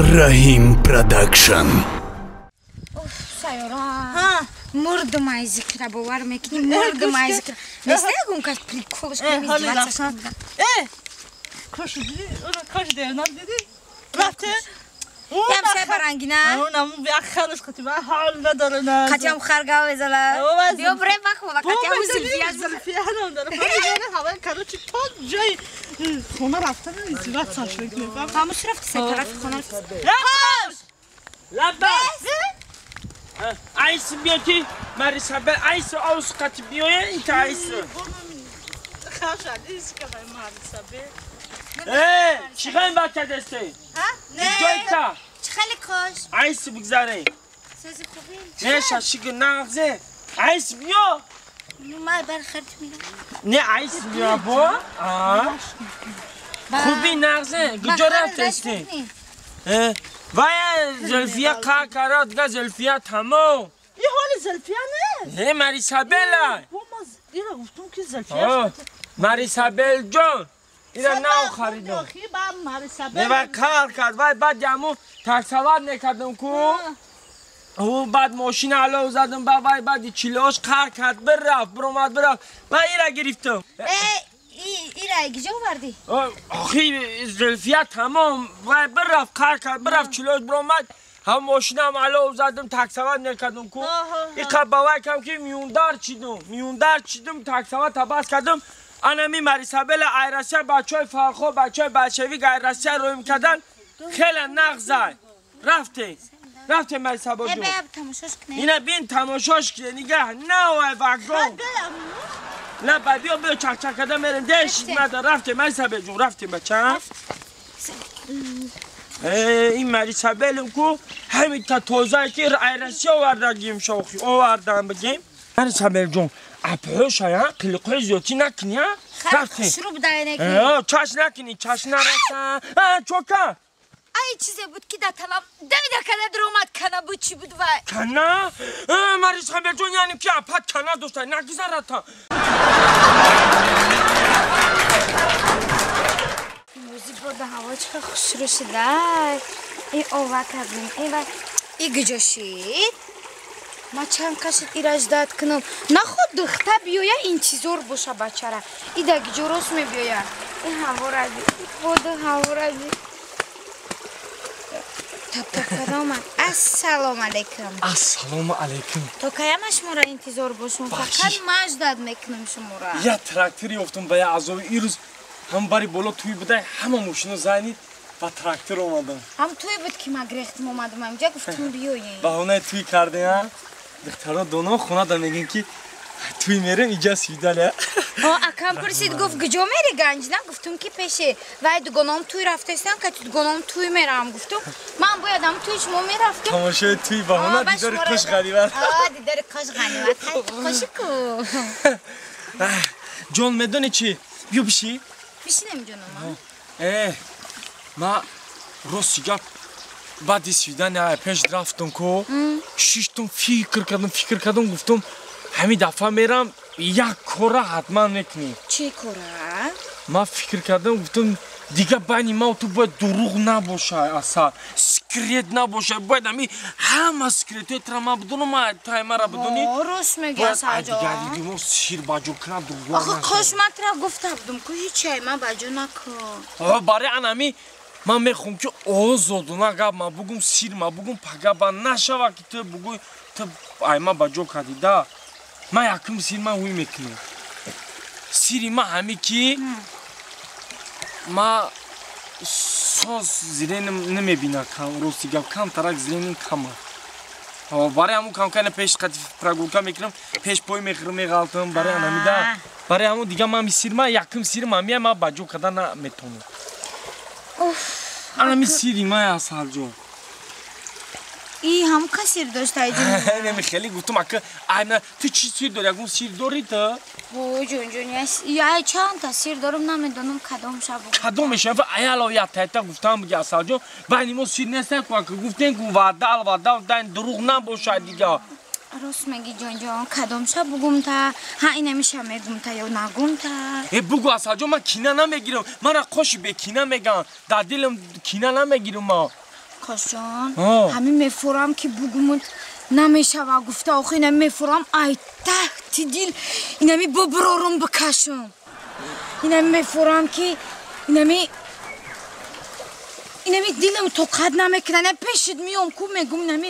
Раҳим Продакшн. Сайёра, мурдум ай зикра, бовар мекунӣ, мурдум ай зикра. Неста ягон кас приколш кунем. Э, кош дидӣ, кош девнам дидӣ? Рафте? Ям сай барангина? Унам як халш қати ба ҳол надора на. Қатиам харга везала. Биё бре бахвала, қатиам зулфия. Зулфия ном дора. Фаҳмида ҳава короче то ҷои хона рафтан издивоҷ саш мекунем. Ҳамуш рафт сай тарафи хона рафт. Кош! Лабас! Айс биё ки Марисабел айс аус қати биёя инта айс. Кош алис ка Марисабел. Э, чӣ ғайм бача дасте? Ҳа? Не. Ҷойта. Чӣ хеле кош? Айс бигзаре. Сози хубӣ? Не, шашиг нағзе. Айс биё. Ма бар хард мирам. Не, айс биё бо. А? Хуби нағзе. Куҷо рафтасти? Э, вай Зулфия қа кара, дига Зулфия тамом. И ҳоли Зулфия нест. Не, Марисабела. Бо ма ира гуфтум ки Зулфия. Марисабел ҷон. Ира нав харидам. Не, вай қар кард, вай баъд яму таксавар мекардам ку. Ӯ баъд мошина алов задам, ба вай баъди чилош қар кард, бирафт, биромад, бирафт. Ман ира гирифтам. Э, ира гиҷо овардӣ? Охи Зулфия тамом, вай бирафт, қар кард, бирафт, чилош биромад. Ҳам мошинаам алов задам, таксавар мекардам ку. Иқа ба вай кам ки миюндар чидум, миюндар чидум, таксавар табас кардам. Анами Марисабела ай Россия бачаҳои фархо, бачаҳои большевик ай Россия роим кардан, хеле нағзай. Рафте, рафте Марисабо ҷон. Ина бин тамошош киде, нигаҳ, навай вагон. На, ба биё, биё чакчак карда мерем, дешид мада, рафте Марисабел ҷон, рафте бача. Ин Марисабелм ку ҳамита тозае ки ай Россия овардагим шохи, овардан бигем. Марисабел ҷон, апҳошая қилиқҳои зиёдтӣ накунӣ, рафте. Чаш накунӣ, чаш нараса. Чока? Ай чизе буд ки дар талам давида кана даромад, кана буд, чӣ буд вай? Кана? Марисабел ҷон, яъне ки апат кана дошта, нагузарата. Мӯзи бода ҳаво чӣ хел хушрӯ шудай. И ова кардем, и вай. И гиҷо шид? Ма чанд кашид ира ждат кунам. Наход духта биёя, интизор боша бачара. И да гиҷо рост мебиёя. И ҳавораби, боду ҳавораби. Топ-топ када омад. Ассалому алайкум. Ассалому алайкум. То каяма шуморо интизор бошум? Фақат ма ждат мекунам шуморо. Я трактор ёфтум ба я азоби ирӯз ҳам бари боло туй будай, ҳама мошино занид ба трактор омадам. Ҳам туй буд ки ма грехтим омадам инҷа, гуфтум биёем. Баҳонаи туй кардем, а? Духтаро доно хонада мегӯем ки туй мерем, иҷа свидания. Акам пурсид, гуфт гиҷо мери Ганҷина? Гуфтум ки пеши вай дугоном туй рафтаистам, ка дугоном туй мерам, гуфтум. Ман бояд ам туй шумо мерафтум. Тамошои туй баҳона дидори қош ғанимат. Дидори қош ғанимат. Қоши ку. Ҷон, медонӣ чӣ? Биё бишӣ. Бишинем ҷонома. Э, ма рости гап баъди свидания пеш рафтум ку, шиштум, фикр кардам, фикр кардам, гуфтум ҳамин дафъа мерам, як кора ҳатман мекунем. Чӣ кора? Ман фикр кардам, гуфтум дига байни ман ту бояд дурӯғ набошад, асал секрет набошад, бояд ҳами ҳама секретҳои тра ман бидонам, тай мара бидонӣ. Рост мегӯӣ, Асалҷон. Дигари мо сир баҷо кунам, дурӯғ. Охи кош ман тра гуфта будум ку ҳечай ман баҷо накун. Барои ан ҳами ман мехоҳам ки озодона гап ман бугум, сир ман бугум, пага ба нашава ки ту бугӯй ту ай ман ба ҷо кардӣ да. Ман якум сир ман ҳуй мекунам. Сири ман ҳами ки ма соз зиреним намебина кам, рости гап камтарак зиреним кама. Барои ҳамун камкана пеш қати прогулка мекунам, пеш пой мехӯрам, меғалтам, барои анамида. Барои ҳамун дига ман сир ман якум сир ман мия ман ба ҷо карда наметавонам. Анами сири ман Асалҷон. И ҳам ка сир дошта ҷон. Неми хеле гуфтум ака, айна ту чӣ сир дорӣ? Ягон сир дорӣ ту? О, ҷон ҷон, я чанд та сир дорам, намедонам кадом шаб. Кадом мешава? Аяло я тайта гуфтам буги Асалҷон, байни мо сир нест ку, ака гуфтем ку ваъда, ваъда, дан дурӯғ набошад дига. Рост мегӣ ҷонҷон, кадом ша бугум та? Ҳа инамиша мегум та ё нагум та? Э, бугу Асалҷон, ман кина намегирам. Мара қоши бекина меган. Дар дилам кина намегирам ма. Қошҷон, ҳамин мефурам ки бугумут намешава гуфта, охи инами мефурам ай таҳти дил инами буброрум бикашум. Инами мефурам ки инами дилам тоқат намекунад. Инами пешит миём ку мегум инами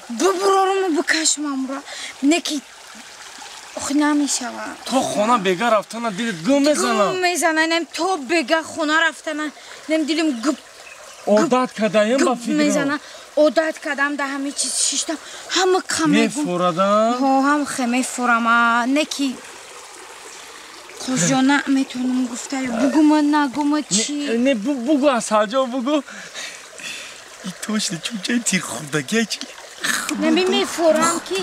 буброруму бикашум амра. Не ки охи намешава. То хона бега рафтана дилит гум мезана. Гум мезана. Инами то бега хона рафтана инами дилим гуп одат кардаем ба фикрам. Мезана. Одат кардам да ҳами чиз шиштам. Ҳама ка мегум. Мефурадам? Ҳо, ҳам хе мефурам. Не ки Қошҷон наметонам гуфта, бугума нагума чи? Не, бугу асалҷо бугу. И точно чунчаи тирхӯрдагия чи? Нами мефурам ки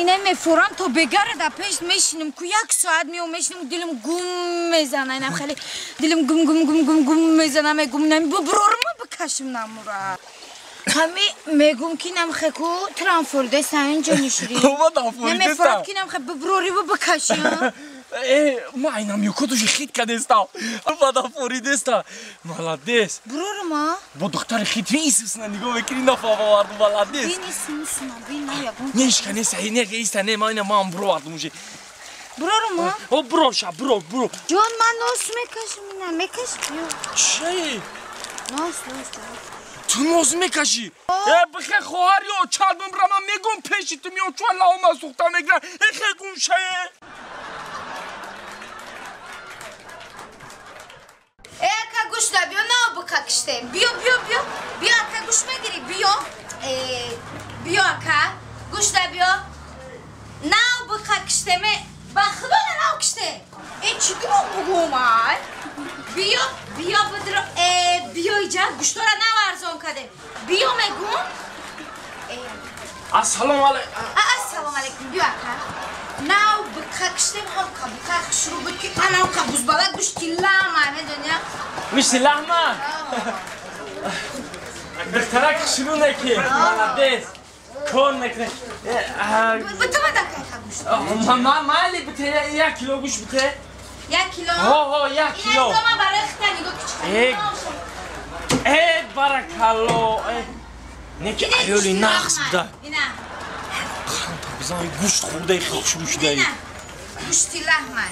ина мефурам то бегара да пеш мешинам ку як соат меом мешинам дилам гум мезана. Инам хеле дилам гум гум гум гум гум мезана. Мегум нами буброрма бикашим намура. Ҳами мегум ки нам хеку трамфордеса инҷо нишири. Намефурам ки нам хе буброрибу бикашим. Ма айнам юкотуши хит кадеста. Бадафоридеста. Молодец. Брорма? Бо духтари хит Иисусна нигоҳ мекунӣ нафаварду молодец. Бин Иисусна, бин ягон. Нешка не саи не иста не ма ина ман бровардум уже. Брорма? О броша, бро, бро. Ҷон, ман нос мекашам ина, мекашам. Чӣ? Нос, нос. Ту нос мекашӣ? Э бихе хоҳар ё чад бимбра ман мегум пеши ту меём чун лаома сӯхта мегирам. Э хе гумшае. Э, ака гӯш да, биё нао бика киштем. Биё, биё, биё. Биё, ака гӯш мегирӣ, биё. Биё, ака, гӯш да, биё. Нао бика киштем. Ба худо нао киштем. Э, чӣ дурӯғ бугум, ай? Биё, биё бидро. Биё иҷа, гӯштора нао арзон кардем. Биё мегум. Ассалому алайкум. Ассалому алайкум, биё, ака. Нав бика киштем, ҳам бика хушрӯ буд ки анав ка бузбала гӯшти лаҳма, медони? Гӯшти лаҳма? Духтарак хушрӯ неки, молодец. Кор мекунӣ. Битама да кайха гӯшт. Майли бите, як кило гӯшт бите. Як кило? Ҳо, ҳо, як кило. Ина дома барои хита нигоҳ кичка. Э, баракалло. Неки аёли нағз буда. Ина. Бизан гӯшт хӯрдаи хушрӯ шудаи. Гӯшти лаҳма.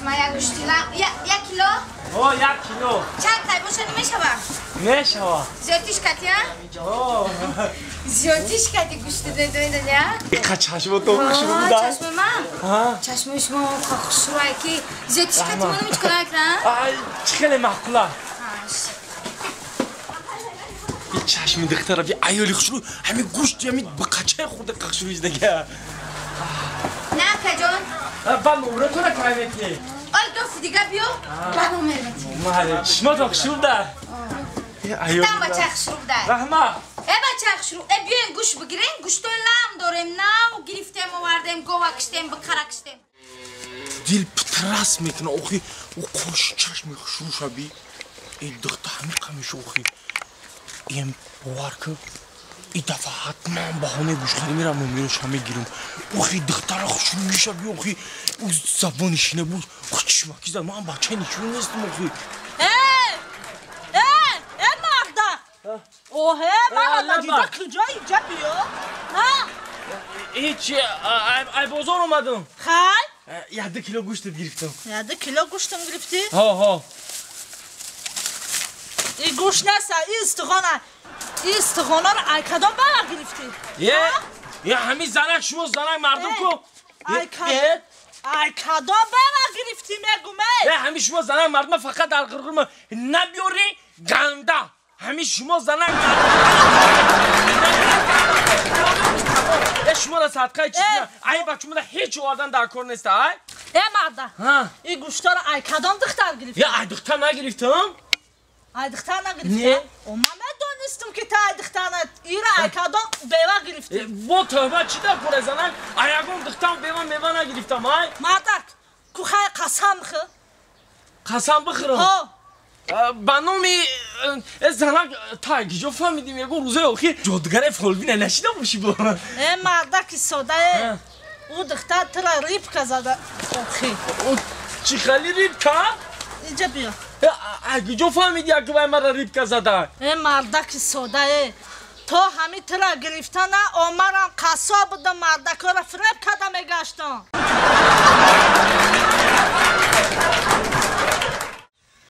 Ма як гӯшти лаҳм. Як кило? Ҳо, як кило. Чанд тай боша намешава? Мешава. Зиёдтиш кати, а? Ҳо. Зиёдтиш кати гӯшти медони, а? Иқа чашмото хушрӯ буда. Чашми ман? Чашми шумо хушрӯ ки зиёдтиш кати монам ҳеҷ кора накунам? Чӣ хеле маъқула. Чашми духтара би аёли хушрӯ, ҳами гӯшт, ҳами бақачаи хӯрда хушрӯ дага. На, акаҷон. Ба номратона кай мети? Ой, дофи дига биё, ба номер мети. Мале, чишмото хушрӯ да. Там бача хушрӯ да. Раҳмат. Э бача хушрӯ, э биёен гӯшт бигирем, гӯштои лаҳм дорем, нав гирифтем, овардем, гова киштем, бикара киштем. Дил питрас мекуна, охи, ӯ қоши чашми хушрӯ шаби. Э духта ҳами қамиши охи. Им бовар ки и дафъа ҳатман баҳонаи гӯшхарӣ мерам номероша мегирам. Охи духтара хушрӯ мешаби, охи ӯ забони шина буд, чишмаки зад, ман бачаи нишон нестам, охи. Э, э, э марда! Оҳе, мана надида куҷо инҷа биё? Ҳа? Ҳеҷ, ай бозор омадам. Хай? Як ду кило гӯштат гирифтам. Як ду кило гӯштам гирифтӣ? Ҳо, ҳо. И гӯшт неста, и истиғона. И истиғонаро ай кадом бара гирифтӣ? Е, ҳамин занак шумо занак мардум ку. Ай кадом бара гирифтӣ мегум, эй? Е, ҳамин шумо занак мардума фақат дар ғирғирма набиёрӣ ганда. Ҳамин шумо занак Е, шуморо садқаи чиз ай бачумода ҳеҷ овардан дар кор неста, ай? Е, марда. И гӯштаро ай кадом духтар гирифтӣ? Е, ай духтар нагирифтам. Ай духтар нагирифтӣ? О, ман медонистам ки та ай духтар на ира ай кадом бева гирифтӣ. Бо тӯҳба чӣ дар кора занак? Ай ягон духтар бева мева нагирифтам, ай? Мардак, ку хай қасам бихӯр. Қасам бихӯрам? Ҳо. Ба номи занак та киҷо фаҳмидим ягон рӯзои охир ҷодугаре фолбина нашида бошӣ бо. Э, мардаки сода, э. Ӯ духтар тура рибка зада охир. Чӣ хали рибка? Инҷа биё. Куҷо фаҳмиди, ки вай мара рибка зада? Э, мардаки сода, э, то ҳами тира гирифтана омарам қассоб будам, мардакора фиреб карда мегаштам.